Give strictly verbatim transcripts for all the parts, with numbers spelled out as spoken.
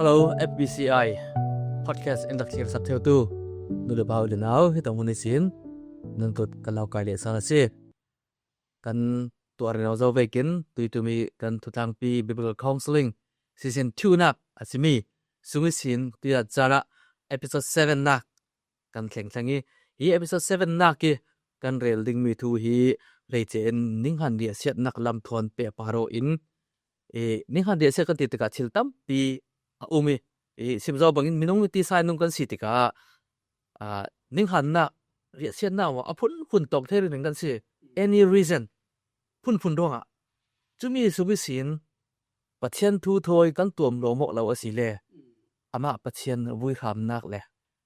Hello, F B C I podcast in rak thlir sak theutu nu le pa u le nau, hi tong hun i sin nan tut kan lau kai leh sang a si. Kan tuar rino zo vekin tuitumi kan thutlangpi Biblical Counseling season two nak a simi sung i sin tuya cara episode seven nak kan thleng thleng i, hi episode seven nak i kan rel ding mi thu hi hleice in ninghan riahsiatnak lam thawn pehpar aw in, i ninghan riahsiat kan ti tikah thil tampi a um i, i sim zo bangin minung ti sai nung kan si tikah, ah, ninghannak riahsiatnak a phunphun tawk thei rih kan si. Any reason phunphun ruangah cumi sung i sin Pathian thu thawi kan tuam lawmawk lo a si le amah Pathian vuihamnak le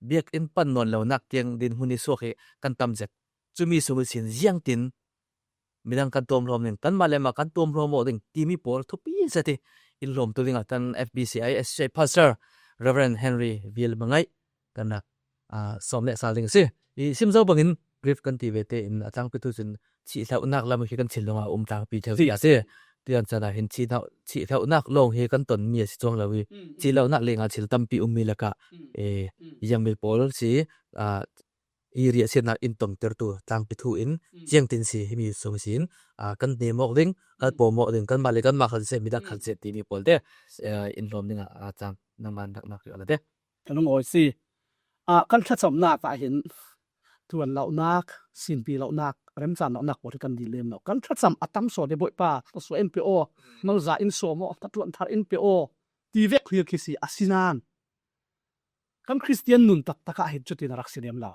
biakinn pan nawn lonak tiang din hun i suak hi kan tam zet. Cumi sung i sin ziangtin midang kan tuam hlawm ding, kanmah le mah kan tuam hlawm awk ding timi pawl thupi zet i in hlawmtu dingah kan F B C I S C I Pastor Reverend Henry Vial Mangaih kan rak, ah, sawm le sal ding a si. I sim zo bangin brief kan ti ve te in a tlangpi thu cun thihhlauhnak lam hi kan thinlung ah um tlangpi theu ti a si. Tiang caan ah hin thihhlauh-, thihhlauhnak lawng hi kan tonmi a si cuang lo i thihhlauhnak lengah thil tampi ummi lakah, eh, ziangmi pawl si, ah, i riahsiatnak in tongtertu tlangpi thu in ziangtin si himi sung sin, ah, kan hnem awk ding, kan pawm awk ding, kanmah le kanmah khat siseh, midang khat siseh timi pawl te, eh, in hlawm dingah, ah, cang nangman rak nak rih awla te. Kan lungawi si. Ah, kan thlacamnak ah hin tuan lonak, sinpi lonak, remcan lonak pawl hi kan dil lem lo. Kan thlacam a tam sawn i Bawipa, ka suah in pe aw, malza in sawm aw, ka tuan thar in pe aw, ti vek hi khi si a si nan. Kan Khristian nun taktak ah hin cutin a rak si lem lo.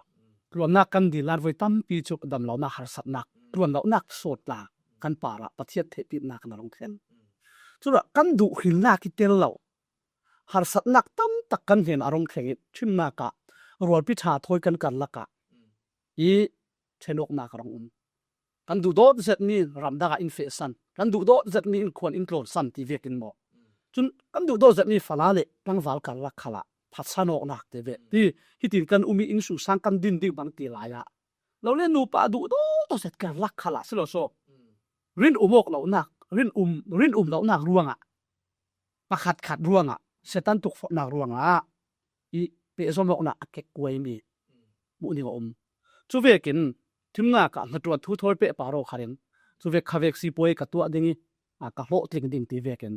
Tuannak kan dil nan voi tampi cu damlonak, harsatnak, tuan lonak sawt tla kan parah Pathian theihpitnak kan rung thlen. Cura kan duh hrilnak i tel lo. Harsatnak tam tak kan hnen a rung thleng i, thimnak ah rualpi ṭha thawi kan karlak ah i ṭhenawknak a rung um. Kan duhdawt zetmi ramdang ah in fehsan, kan duhdawt zetmi in khuan in tlawnsan ti vekin maw? Cun kan duhdawt zetmi fala le tlangval karlak khalah phatsan awknak te ve ti, hitin kan um i in sungsang kan din ding bang ti lai ah, lo le nupa duhdawt zet karlak khalah si lo saw, rin um awk lonak, rin um, rin um lonak ruangah pakhatkhat ruangah Satan tukforhnak ruangah i pehzom awknak a kekkuaimi hmuh ning a um. Cuvekin thimnak ah hnaṭuan thu thawi pehpar aw khat in, cuvek khavek sipuai ka tuah ding i, a, ka hlawhtling ding ti vekin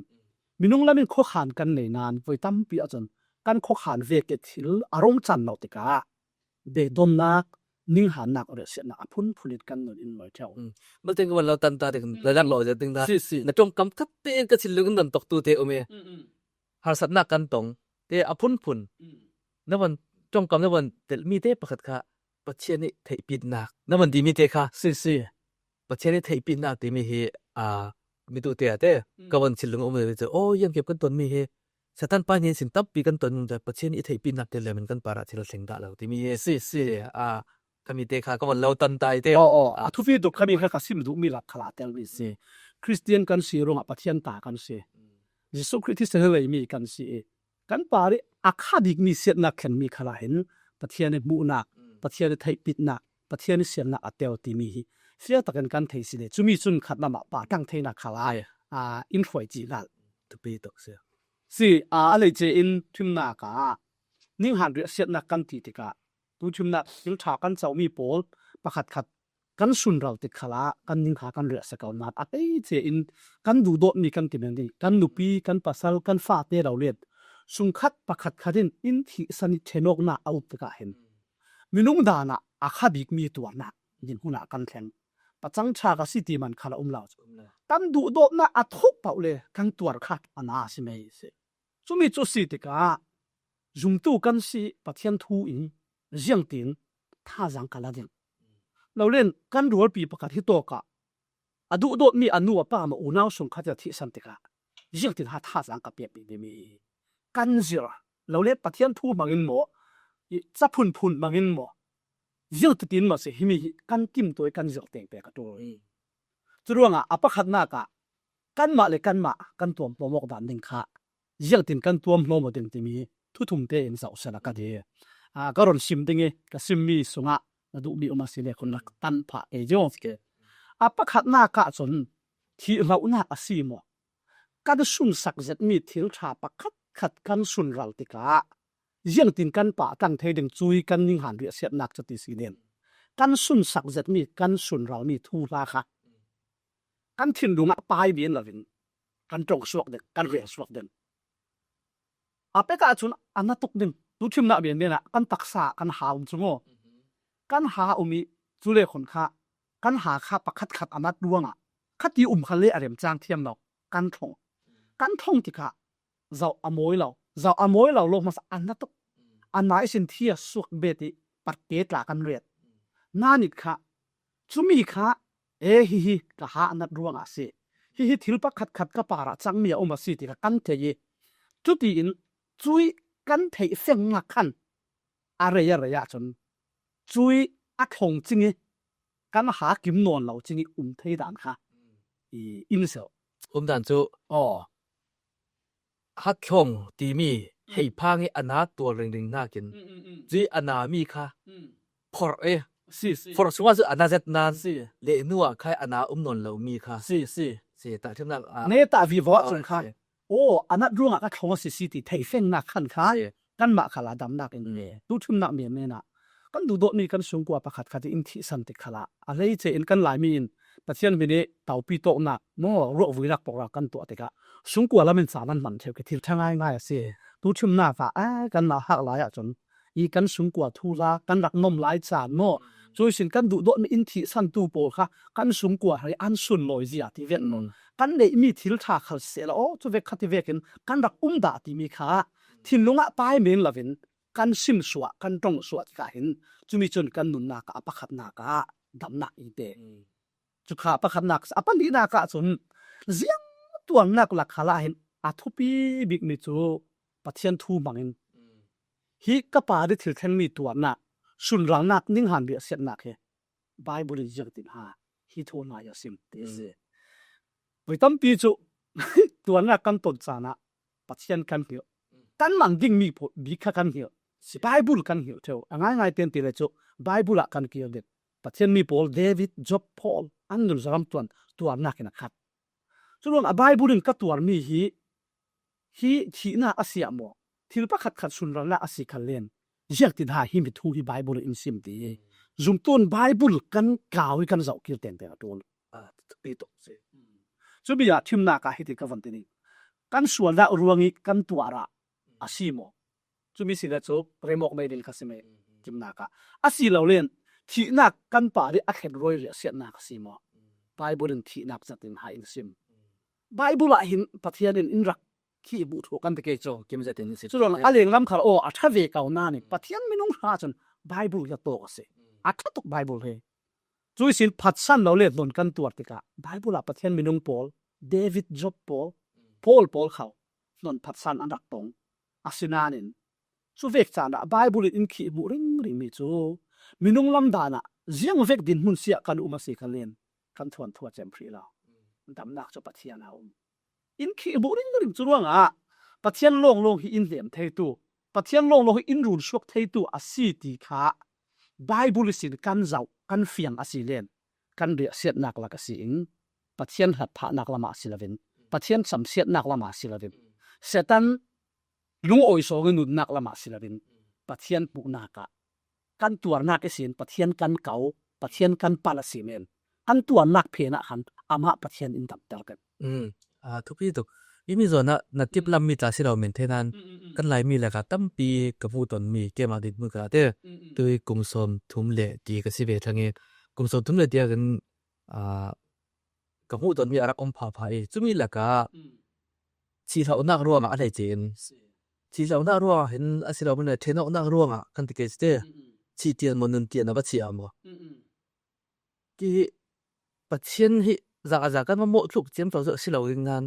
minung lam in khuakhan kan nei nan voi tampi ahcun kan khuakhan vek i thil a rung can lo tikah behdonnak, ninghannak, riahsiatnak a phunphun in kan nun in mawi ṭheu. Malte ka van lo tan ta ding, lailak lo zet ding ta. Si, si. Na ṭongkam khat tein ka thinlung in nan toktu te um i, harsatnak kan tong te a phunphun. Na van ṭongkam na van telhmi te pakhat kha Pathian i theihpitnak na van timi te kha. Si, si. Pathian i theihpitnak timi hi, aa, mi tu te a te ka van thinlung a um ve cu, aw, ziangkep kan tonmi hi Satan pa hnen sin tampi kan ton, Pathian i theihpitnak te lem in kan parah thil a thleng dah lo timi hi. Si, si. Aa, khami te kha ka van lo tan ta i te. Aw, aw. A thupi tuk khami kha ka sim duhmi lak khalah telmi si. Khristian kan si ruangah Pathian ta kan si. Jesuh Khrih thisen leimi kan si i, kan parih a kha bikmi siatnak thlenmi khalah hin Pathian i hmuhnak, Pathian i theihpitnak, Pathian i siannak a teu timi hi fiang takin kan thei si le, cumi cun khat lamah pah ṭang theinak khalah, aa, in hruai ci ngal. Thupi tuk si. Si, aa, a leice in thimnak ah ninghan riahsiatnak kan ti tikah, tu thimnak thil ṭha kan comi pawl pakhatkhat kan sunral tik khalah kan ningha kan riahsia ko nan a teice in kan duhdawtmi kan ti men ding, kan nupi, kan pasal, kan fate lo let sungkhat pakhatkhat in in thihsan i ṭhenawknak a uk tikah hin minung dan ah a kha bikmi tuarnak dinhmun ah kan thleng. Pacang ṭha ka si ti man kha a um lo. Kan duhdawtnak a thuk paoh le kan tuar kha a na a si mei si. Cumi cu si tikah zumtu kan si, Pathian thu in ziangtin thazaang ka la ding? Lo len kan rualpi pakhat hi tawk ah a duhdawtmi a nu a pa maw unau sungkhat in a thihsan tikah ziangtin ha thazaang ka pek ding timi hi kan zir. Lo len Pathian thu hmangin maw, i caphunphun hmangin maw, ziangtitin maw si himi hi kan timtuai kan zir teng pek a ṭul. Curuangah a pakhatnak ah kanmah le kanmah kan tuam hlawm awk dan ding kha ziangtin kan tuam hlawm aw ding timi thuthum tein zoh sehla ka ti. Aa, ka run sim ding i ka simmi sungah na duhmi um a si le khun rak tan phah kei cu. A pakhatnak ah cun thihhlonak a si maw? Kan sunsak zetmi thil ṭha pakhat pakhatkhat kan sunral tikah ziangtin kan pah tang thei ding, cui kan ninghan riahsiatnak cu ti si nen, kan sunsak zetmi, kan sunralmi thuhla kha kan thinlung ah pai men loin kan ṭong suak ding, kan rel suak ding. A pek ahcun a na tuk ding. Tuṭhimnak men men ah kan taksa kan ha um cu maw? Kan ha um i cule khun kha kan ha kha pakhatkhat a nat ruangah khati um kha le a remcang thiam lo. Kan ṭhong, kan ṭhong tikah zoh a mawi lo, zoh a mawi lo lo hmasa a na tuk. A nai sin thi a suak bet i parke tla kan riat. Nanit kha, cumi kha, e, hihi ka ha a nat ruangah a si, hihi thil pakhatkhat ka parah cangmi a um a si ti kha kan thei i, cutiin cui kan theih fengnak khan a rei a rei ahcun cui a ṭhong cing i kan ha kim nawn lo cing i um thei dan kha i in seuh. Um dan cu, aw, hatlawng timi hei phang i a na tuar ringring hnakin, cui a nami kha phorh i, si, si, phorh sungah cu a na zet nan, si, lehnu ah kha a na um nawn lomi kha, si, si, si, tahṭhimnak ah, ne tah vivo ah cun kha, si, aw, a nat ruangah ka ṭhawng a si si ti theih fengnak khan kha, si, kanmah khal ah damnak in, si, tuṭhimnak men men ah kan duhdawtmi kan sungkua pakhatkhat i in thihsan tik khalah a hleice in kan Laimi in Pathian hmin i taupi tawknak maw, ruahvuinak program kan tuah tikah sungkua lam in ca nan hman theu khi thil ṭha ngaingai a si. Tuṭhimnak ah, a, kan nauhak lai ahcun i kan sungkua thuhla kan rak nom lai caan maw, cui sin kan duhdawtmi in thihsantu pawl kha kan sungkua hi an sunlawi zia ti vek maw, kan neihmi thil ṭha khal sehla aw, cu vek kha ti vekin kan rak um dah timi kha thinlung ah pai men loin kan sim suah, kan ṭong suah tikah hin cumi cun kan nunnak ah a pakhatnak ah damnak i te. Cu kha a pakhatnak a si. A pahnihnak ah cun ziang tuarnak lak khal ah hin a thupi bikmi cu Pathian thu hmangin hi ka pa ri thil thlengmi tuarnak, sunralnak, ninghan riahsiatnak hi Baibal in ziangtin ha hi thawn lai a sim ti a si. Voi tampi cu tuarnak kan ton caan ah Pathian kan hngilh, kan mang dingmi pawl bik kha kan hngilh, si, Baibal kan hngilh ṭheu. A ngaingai tein ti le cu Baibal ah kan kir ding. Pathian mi pawl David, Job, Paul an nun zaram tuan tuarnak in a khat. Curuang a Baibal in ka tuarmi hi, hi thihnak a si ah maw, thil pakhatkhat sunralnak a si khal len, ziangtin ha hi mi thu hi Baibal in sim ti hi. Zumtu in Baibal kan kau i kan zoh kir tengteng a ṭul. Ah, thupi tuk si. Cumi ah thimnak ah hiti ka von ti ni. Kan sualnak ruang i kan tuar ah a si maw? Cumi si le cu remawk mei ding kha si mei, thimnak ah. A si lo len thihnak kan pa ri a thlen ruai riahsiatnak a si maw? Baibal in thihnak zat in ha in sim. Baibal ah hin Pathian in in rak khi buh thu kan ti kei cu kim zat in si. Curuang a lenglam khal aw a ṭha ve ko nan in Pathian minung hra cun Baibal hi a tawk a si. A ṭha tuk Baibal hi. Cui sin phatsan lo le hlon kan tuar tikah Baibal ah Pathian minung pawl, David, Job pawl, Paul pawl kho hlon phatsan an rak tong. Asinain cu vek caan ah Baibal in in khi hmuh ringring mi cu minung lam dan ah ziang vek dinhmun si ah kan um a si kha len kan thuanthu a cem hrih lo. Damnak cu Pathian a um. In khi hmuh ringring cu ruangah Pathian lawnglawng hi in hlem theitu, Pathian lawnglawng hi in run suak theitu a si ti kha Baibal ihsin kan zoh, kan fiang a si len kan riahsiatnak lak a si in Pathian hlatphahnak lamah si loin, Pathian camsiatnak lamah si loin, Satan lungawi sawng i nunnak lamah si loin, Pathian hmuhnak ah kan tuarnak ihsin Pathian kan ko, Pathian kan palh a si men kan tuarnak phen ah khan amah Pathian in damter kan. Mm. Ah, thupi tuk. Himi zawn ah na tip lam mi tla si lo men thei nan, kan Laimi lakah tampi ka hmuh tawnmi keimah dinhmun ka te, tui kum sawm thum le ti ka si ve thlang i, kum sawm thum le ti ah kan, ah, ka hmuh tawnmi a rak um phapha i, cumi lakah thihlonak ruangah a hleice in, thihlonak ruangah hin a si lo men le ṭhenawknak ruangah kan ti kei si te, thih tian maw, nun tian a va chih ah maw? Ki Pathian hi za za kan va mawh tluk ciamco zet a si lo ding nan,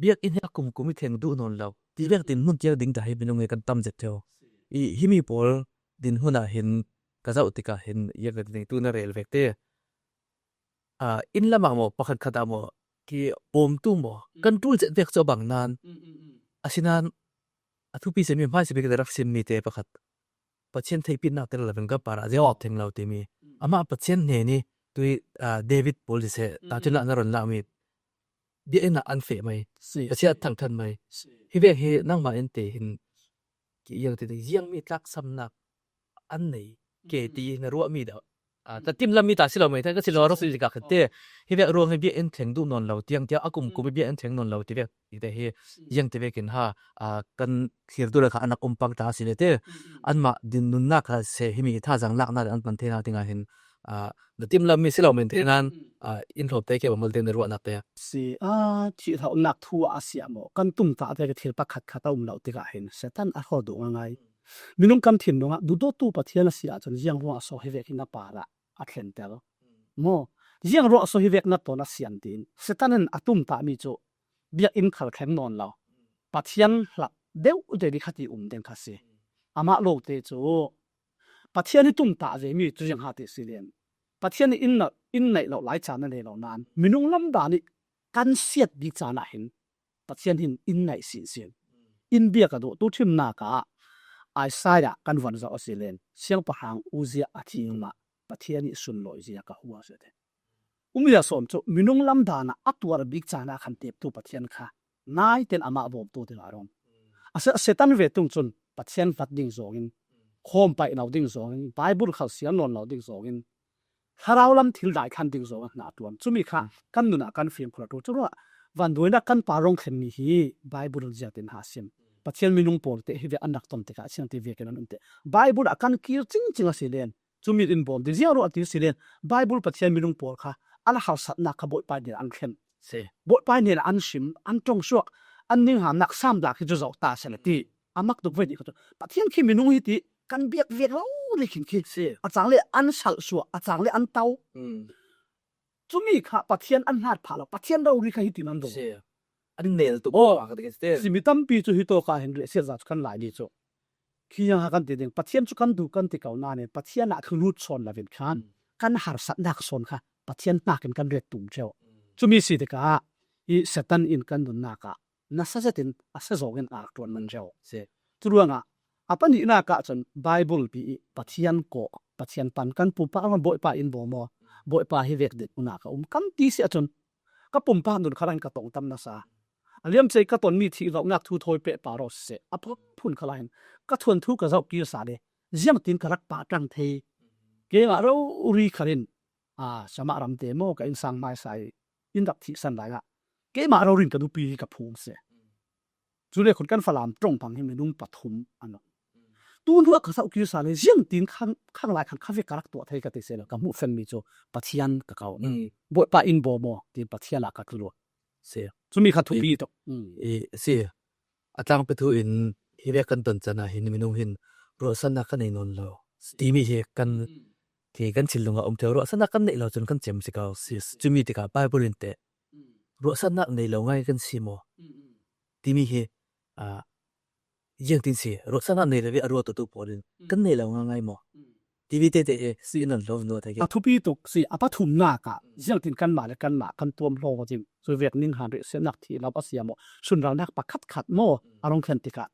biakinn hi a kumkum i theng duh nawn lo ti vek dinhmun tiang ding ta hi minung hi kan tam zet ṭheu. I himi pawl dinhmun ah hin ka zoh tikah hin ia ka ding tu na rel vek te. Ah, inn lamah maw, pakhatkhat ah maw, ki bawmtu maw, kan ṭul zet vek cu a bang nan, asinan a thupi simi hmaisabik in a rak simmi te pakhat Pathian theihpinnak tel loin kan parah ziau theng lo timi. Amah Pathian hnen i tui, ah, David pawl siseh, tahṭhimnak na ron lakmi biakinn ah an feh mai. Ka chiat thang than mai. Hi vek hi nangmah in te hin ki iang te ziang mi tlaksamnak an nei ke ti na ruah mi dah. Ah, ta tim lam mi ta si lo mai ta ka si lo ro si ka khat te. Hi vek ruang hi biakinn thleng duh nawn lo tiang tia a kum kum hi biakinn thleng nawn lo ti vek. Ti te hi ziang ti vek in ha, ah, kan thlir tu le kha anak um pang ta si le te. Anmah din nunnak kha se hi mi tha zang lak na an pan thei na ti nga hin, ah, na tim lam mi si lo men thei nan, ah, in hlop te ke ba mal te na ruah nak te. Si a, thi hlau nak thu a sia mo. Kan tum ta te ke thil pakhat khat a um lo ti ka hin. Satan a hol du nga ngai. Minung kan thin nung a, dudo tu Pathian a sia chun ziang ruang a so hi vek hin a para a thlen tel. Mo, ziang ruang a so hi vek na ton a sian tin. Satan in a tum ta mi chu biakinn khal thleng nawn lo. Pathian hlak deuh deuh i kha ti um deng kha si. Amah lo te chu Pathian i tum ta ve mi chu ziang ha ti si lian. Pathian i in na, in neih lo lai chan na nei lo nan. Minung lam dan i kan siat bik chan a hin. Pathian hin in neih sin sin. In biak a duh tu thim nak a Isaiah kan van zau a si len. Siangpahrang Uzia a thi ma Pathian i sun loi zia ka hua se te. Um zia som chu minung lam dan a a tuar bik chan a khan tep tu Pathian kha. Nai ten amah bawm tu te la rong. A se, Satan ve tung chun Pathian vat ding zongin. Khom pai nau ding zongin. Bible khal sian nawn lo ding zongin. Thlarau lam thil dai khan ding zong a hna tuam. Chumi kha kan nun a kan fim khula tu. Chu ruah van duina kan pa rong thlen ni hi Bible ziak tin ha sim. Pathian minung pawl te hi ve an rak ton te ka siang ti ve ken an um te. Bible a kan kir ching ching a si len. Chumi in bawm ti ziang ruah ti si len. Bible Pathian minung pawl kha an harsatnak kha Bawipa nen an thlen. Si. Bawipa nen an sim, an tong suak, an ning ham nak sam dak hi cu zoh ta se le ti. A mak tuk ve dih kha cu. Pathian khi minung hi ti kan biak viak lo ri khin khi. Si. A cang le an salh suak, a cang le an tau. Cumi kha Pathian an hlat phah lo, Pathian rori kha hi ti nan dong. Si. An nel tuk. Oh. Ka ti ka ti. Si mi tampi cu hi tawk ah hin riahsiat za cu kan lai ni cu. Khi yang ha kan ti ding, Pathian cu kan duh kan ti ko na nen, Pathian ah thlulut sawn lo in khan, kan harsatnak sawn kha, Pathian hnakin kan ret tum cio. Cumi si tikah, hi Satan in kan nunnak ah, nasa zetin a sa zawngin a tuan man cio. Si. Cu ruangah, a pahnihnak ah cun Bible pi i Pathian kawh, Pathian pan kan pumpak ah Bawipa in bawm aw, Bawipa hi vek dik unak a um kan ti si ahcun, ka pumpak nun khalah hin ka tong tam nasa. A liamcei ka tonmi thih lonak thu thawi peh par aw siseh, a phun khalah hin ka thuanthu ka zoh kir sa le, ziangtin ka rak pah ṭang thei. Keimah rori khalin, aa, Samah ramte maw ka innsang hmaisa i in rak thihsan lai ah, keimah rori in ka nupi hi ka phung seh. Cu le khun kan Falam ṭong pang hi minung pathum an um. Tu hnu a ka zoh kir sa le ziangtin khang, khang lai khan kha vek ka rak tuah thei ka ti seh lo, ka hmuh fenmi cu Pathian ka kau. Mm. Bawipa in bawm aw, tin Pathian ah ka tlu. Si. Cumi kha thupi tuk. Mm. I, si. A tlangpi thu in hi vek kan ton chan ah hin minung hin ruahsannak ka nei nawn lo timi hi kan, mm, hi kan thinlung ah um ṭheo. Ruahsannak kan neih lo cun kan cem si ko. Si, si. Cumi tikah Bible in teh, mm, ruahsannak nei lo ngai kan si maw? Mm, mm. Timi hi, ah, ziangtin si, ruahsannak nei lo i a ruat tu pawl in, mm, kan nei lo ngaingai maw? Mm. Timi tete hi si in an lo nuat hi. A thupi tuk si, a pathumnak ah, mm, ziangtin kanmah le kanmah kan tuam hlaw ding. Cu vek ning han riahsiatnak thih lo a si maw? Sunralnak pakhat khat maw? Mm. A rung thlen tikah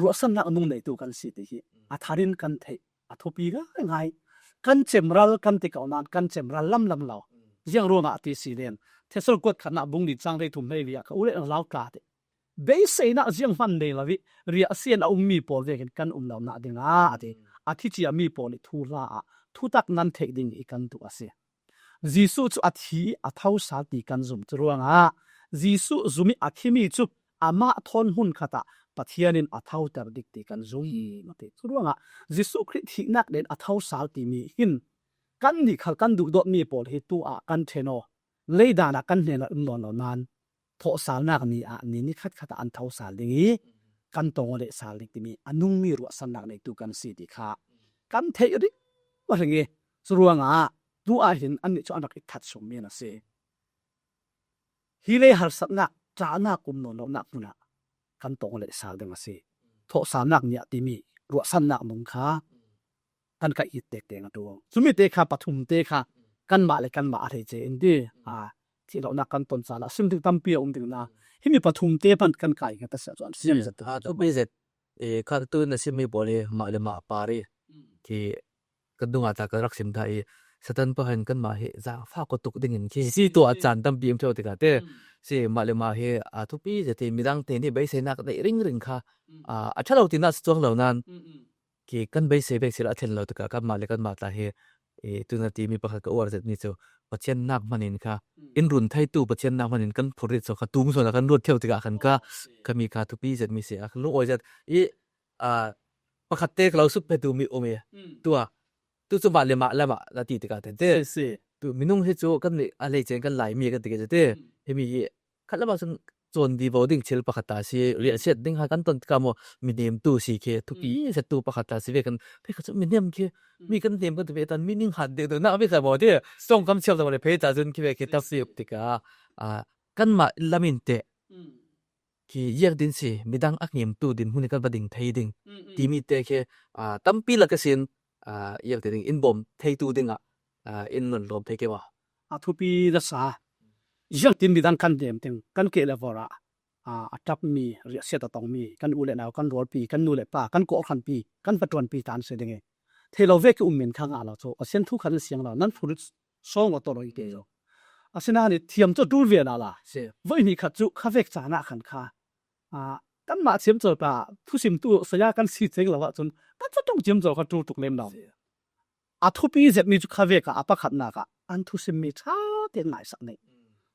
ruahsannak nung neitu kan si ti hi, mm, a thar in kan theih. A thupi ngaingai. Kan cemral kan ti ko nan kan cemral lamlam lo. Ziang ruangah a ti si len. Thesal kuat khatnak bung li cang rei thum hleili ah ka u le nau tla te. Beiseinak ziang hman nei lo i riahsian a ummi pawl vekin kan um lo nah dingah a ti. A thi ciami pawl i thuhla ah thutak nan theih ding i kan duh a si. Jesuh cu a thi i a tho sal ti kan zum cu ruangah Jesuh zum i a thimi cu amah thawn hmun khat ah Pathian in a thoter dik ti kan zum a ti. Cu ruangah Jesuh Khrih thihnak nen a tho sal timi hin kannih khal kan duhdawtmi pawl hi tu ah kan ṭhen aw. Leidan ah kan hnenah um nawn lo nan thawhsalnak ni ah ni nikhat khat ah an tho sal ding i kan tong aw leh sal ding timi a nungmi ruahsannak neitu kan si ti kha kan theih ring ring i cu ruangah tu ah hin annih cu an rak i that sungmi an a si. Hi le harsatnak, ṭahnak um nawn lonak hmun ah kan tong le sal ding a si. Thawhsalnak ni ah timi ruahsannak nung kha kan ka it tektek a ṭuang. Cumi te kha pathum te kha kanmah le kanmah a hleice in ti. A, thih lonak kan ton caan ah sim ding tampi a um ding na. Himi pathum te pan kan kai ka ta sia cuan siam zet. A, thupi zet. E, kha tu na sim mi pawl i mah le mah par i. Ki kan dungah ta kan rak sim ta i Satan pahal in kanmah hi zangfak ko tuk dingin khi si tua a caan tampi um ṭheu tikah te. Si mah le mah hi a thupi zet hi midang te nih beiseinak neih ringring kha a ṭha lo tinak si cuang lo nan khi kan beisei vek si la a thlen lo tikah kanmah le kanmah tla hi tuna timi pakhat ka uar zetmi cu Pathian nak hmanin kha in run theitu Pathian nak hmanin kan phurrit so kha tum so na kan ruat ṭheu tikah khan ka khami kha thupi zetmi si a lungawi zet i pakhat te ka lo sut petu mi um i tua tu cu mah le mah lamah na ti tikah tete. Tu minung hi cu kan nih a hleice in kan Laimi kan ti ke tete. Himi hi khat lamah cun cawn vivo ding thil pakhat ta si, riahsiat ding ha kan ton tikah maw, mi nemtu si khi thupi zettu pakhat ta si ve kan, phei kha cu mi nem khi mi kan nem kan ti ve tan mi ning hat deuh deuh nak ve kha maw ti, sawng kam chiam ta maw le phei ta cun khi ve khi ta fiuk tikah kanmah lam in teh khi ziangtin si midang a hnemtu dinhmun hi kan va ding thei ding timi te khi tampi lak a sin ziangtin ding in bawm theitu dingah in non lawm thei ke maw? A thupi nasa ziangtin midang kan hnem ding kan keh le vorah a ṭapmi riahsiat a tongmi kan u le nau kan rualpi kan nu le pa kan kawhhranpi kan va ṭuanpi tan si ding i thei lo vek i um men kha ngah lo cu a sian thu khan an siang lo nan phurrit sawng lo tawh lo i ke lo. Asinain thiam cu a ṭul ve na la. Voi ni khat cu kha vek caan ah khan kha kanmah thiam co ta thusimtu saya kan si ceng lo ahcun kan va ṭong thiam co kha ṭul tuk lem lo. A thupi zetmi cu kha vek ah a pakhatnak ah an thusimmi ṭha tein ngaisak nih.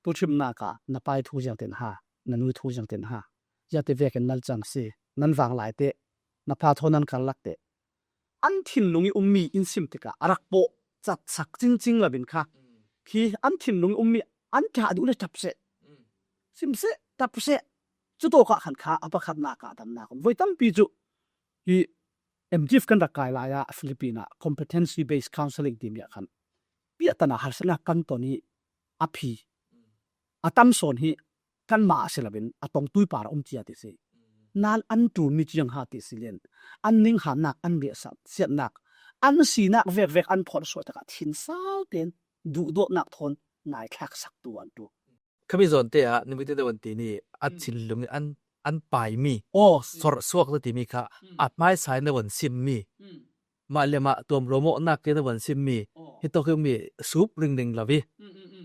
Tuṭhimnak ah na pai thu ziangtin ha, na nu thu ziangtin ha, ziate vekin nan cang si, nan vang lai te, na pa thaw nan karlak te, an thinlung i ummi in sim tikah a rak pawh catsak cingcing lo in kha khi an thinlung i ummi an ṭah duh le ṭap seh, sim seh, ṭap seh. Cutawkah khan kha a pakhatnak ah damnak um voi tampi cu hi M Div kan rak kai lai ah Philippine ah competency based counseling timi ah khan piahtana harsatnak kan ton i a phi a tam sawn hi kanmah a si loin a tongtui par a um cia ti si. Nan an ṭulmi ciang ha ti si len an ninghannak an riahsiatnak an sinak vekvek an phorh suah takah thinsau tein duhdawtnak thawn ngaithlak saktu an ṭul. Khami zawn te ah nimi te an ti ni a thinlung in an an paimi aw sorh suak na timi kha a hmaisa in na van simmi mah le mah tuam ruamawhnak te na van simmi hi tawk hi mi sup ringring lo i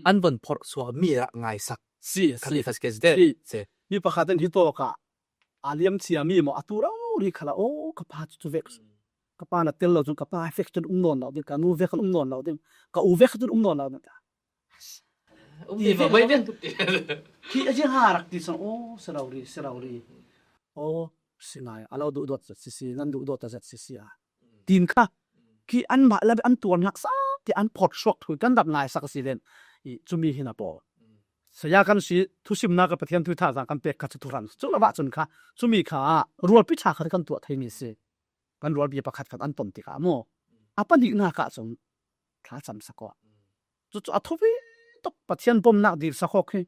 an van phorh suakmi ah ngaisak si khami si. Khasi te si mi pakhat in hi tawk ah a liam ciami maw a tu rori khala aw ka pa cu vek ka pa na tel lo cun ka pa vek cun um nawn lo ding ka nu vek kan um nawn lo ding ka u vek cun um nawn lo ding. Um ti vek lo ding. Khi a ziang ha rak ti cang aw si rori si rori aw si ngai a lo duhdawt zat sisi nan duhdawt ta zat sisi a tin kha khi anmah lam an tuarnak sa ti an phawt suak thui kan rak ngaisak a si len i cumi hi na pawl saya kan si thusimnak a Pathian thu thazaang kan pek kha cu thuhran cu lo ahcun kha cumi kha rualpi ṭha kha kan tuah theimi si kan rualpi pakhat khat an ton tikah maw a pahnihnak ah cun thlacam sak aw cucu a thupi tuk Pathian bomnak dil sak aw khi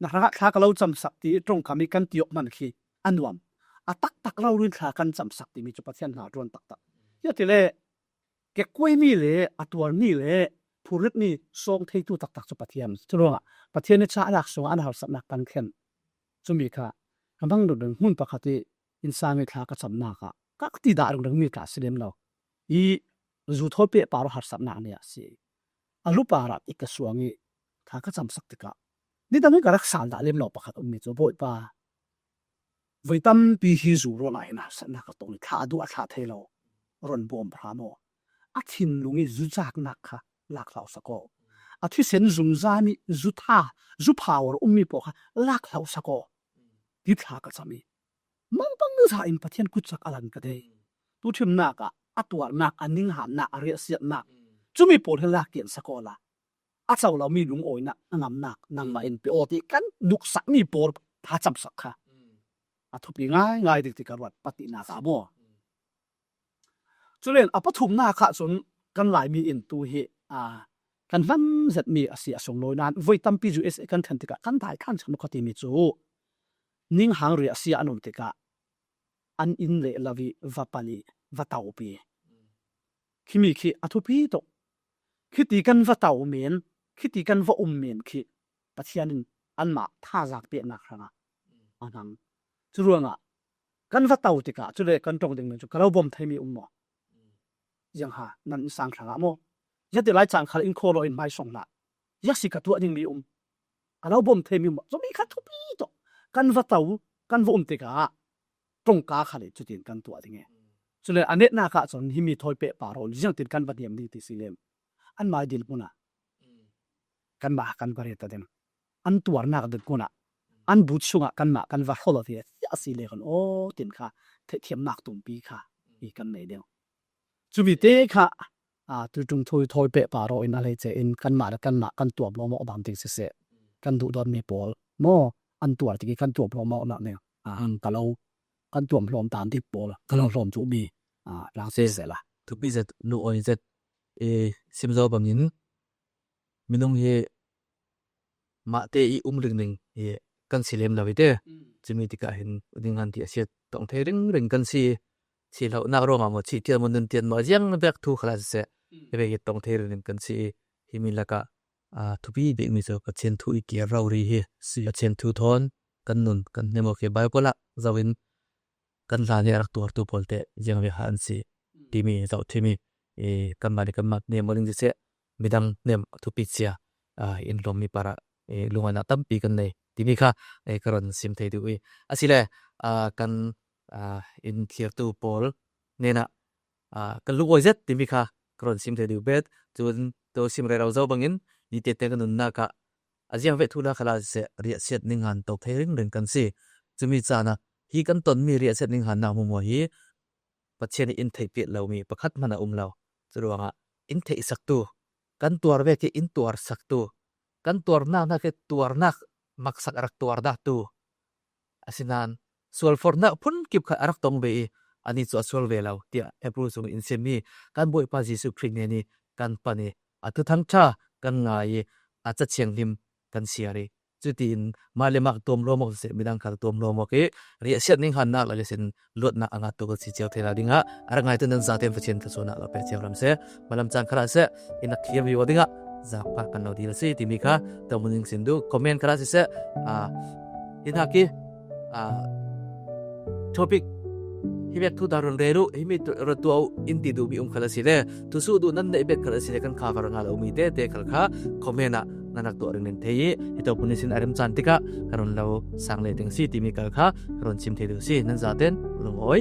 na hrangah thla ka lo camsak ti ṭongkam i kan ti awk hman khi a nuam a taktak rori thla kan camsak timi cu Pathian hna ṭuan taktak. Hi ti le kekkuaimi le a tuarmi le phurritmi sawng theitu taktak cu Pathian. Curuangah Pathian i cahnak sungah an harsatnak kan thlen. Cumi kha a mang dungdung hmun pakhat i innsang i thla ka camnak ah ka ti dah dungdungmi tla si lem lo. I zu thawl pehpar harsatnak ni ah si. A lu parah i ka suang i thla ka camsak tikah nidang i ka rak sal dah lem lo pakhat ummi cu Bawipa voi tampi hi zu ruangah hin harsatnak a tong i thla a duh a thla thei lo ron bawm hram aw a thinlung i zucaknak kha lak hlau sak aw a thisen zungzam i zu tha zu phau a ummi pawl kha lak hlau sak aw ti thla ka cam i malpang hna in Pathian kutcak a lan ka dei. Tuṭhimnak ah a tuarnak a ninghannak a riahsiatnak cumi pawl hi lak kian sak aw la a co lomi lungawinak a ngamnak nangmah in pe aw ti kan duksakmi pawl thlacamsak kha a thupi ngaingai ding ti ka ruat patihnak ah maw? Culen a pathumnak ah cun kan Laimi in tu hi aa kan hman zetmi a si a sunglawi nain voi tampi U S A kan thlen tikah kan dai thlan ṭhan kha timi cu ninghang riahsia an um tikah an inn leh lo i va pan i va topi. Khimi khi a thupi tuk. Khiti kan va to men, khiti kan va um men khi Pathian in anmah thazaang peknak hrangah a hmang. Curuangah kan va to tikah cule kan ṭong ding men cu ka lo bawm theimi um maw? Ziangha nan innsang hrangah maw? Ziate lai chang khal in khaw lo in mai song na. Ziak si ka tuah ding mi um. A lo bom thei mi um. Zomi kha thupi tawh. Kan va tau, kan va um tikah. Tongka kha le cutin kan tuah ding e. Cule a netnak ah cun himi thawi peh pah raw ziangtin kan va niam ding ti si lem. An mai dil hmun ah. Kan mah kan va ret ta ding. An tuarnak ding hmun ah. An but sungah kan mah kan va hol aw ti a si le kan aw tin kha. Theihthiamnak tumpi kha. I kan nei ding. Cumi te kha, aa, tuiṭum thui thawi peh pah raw in a hleice in kanmah le kanmah kan tuam lawm awk dan ding siseh, kan duhdawtmi pawl maw, an tuar tikih kan tuam lawm awknak ning, aa, ka lo, kan tuam lawm dan ding pawl, ka lo hlawm duhmi, aa, lang siseh la. Thupi zet, lungawi zet, i sim zo bangin, minung hi mahte i um ringring hi kan si lem lo hi te. Cumi tikah hin u ding han ti a siat tong thei ringring kan si. Si lohnak ruangah maw, si tian maw, nun tian maw, ziang vek thu khalah siseh, hi vek hi tong thei ringring kan si. Himi lakah, aa, thupi bikmi cu Pathian thu i kir rori hi. Pathian thu thawn kan nun kan hnem awk hi Baibal ah zoin kan hlan hi a rak tuartu pawl te ziang ve kha an si timi zoh thimi, i, kanmah le kanmah hnem aw ding siseh, midang hnem a thupi cia, aa, in hlawmmi parah, i, lungawinak tampi kan nei timi kha, i, ka rawn sim thei duh i. Asile, aa, kan, aa, in thlirtu pawl hnenah, aa, kan lungawi zet timi kha ka rawn sim thei duh bet. Cun to sim rero zo bangin, ni tete kan nunnak ah a ziang vek thu la khalah siseh, riahsiat ninghan to thei ringring kan si. Cumi caan ah hi kan tonmi riahsiat ninghannak hmuhmua hi Pathian in theihpiak lomi pakhat hmanh a um lo. Curuangah in theihsaktu, kan tuar vek hi in tuarsaktu, kan tuarnak hnak hi tuarnak maksak a rak tuar dahtu, asinain sualforhnak phun kip khat a rak tong ve i, ani cu a sual ve lo, tiah Hebru sung in simmi kan Bawipa Jesuh Khrih nen i kan pan i, a thuthang ṭha kan ngai i, a Ca Thianghlim kan siar i, cutiin mah le mah tuam lawm awk siseh, midang khal tuam lawm awk i, riahsiat ninghannak le sin luatnak a ngahtu kan si cio thei lo dingah a rak ngaitu nan zaten Pathian thluachuahnak lo pek cio hram seh. Malam caan khalah siseh, in a clear view dingah zaangfah kan lo dil a si timi kha to hmun in sin duh. Comment khalah siseh, aa, hi hnak hi, aa, topic hi vek thu dah run rel uh, himi tu-, run tuah uh in ti duhmi um khalah sile, thusuh duh nan neih bek khalah sile, kan kha va run hal a um i tete khal kha comment ah nan rak tuah ringring thei i, hi to hmun in sin a rem caan tikah ka run lo sang leh ding si timi khal kha ka run sim thei duh si. Nan zaten lungawi.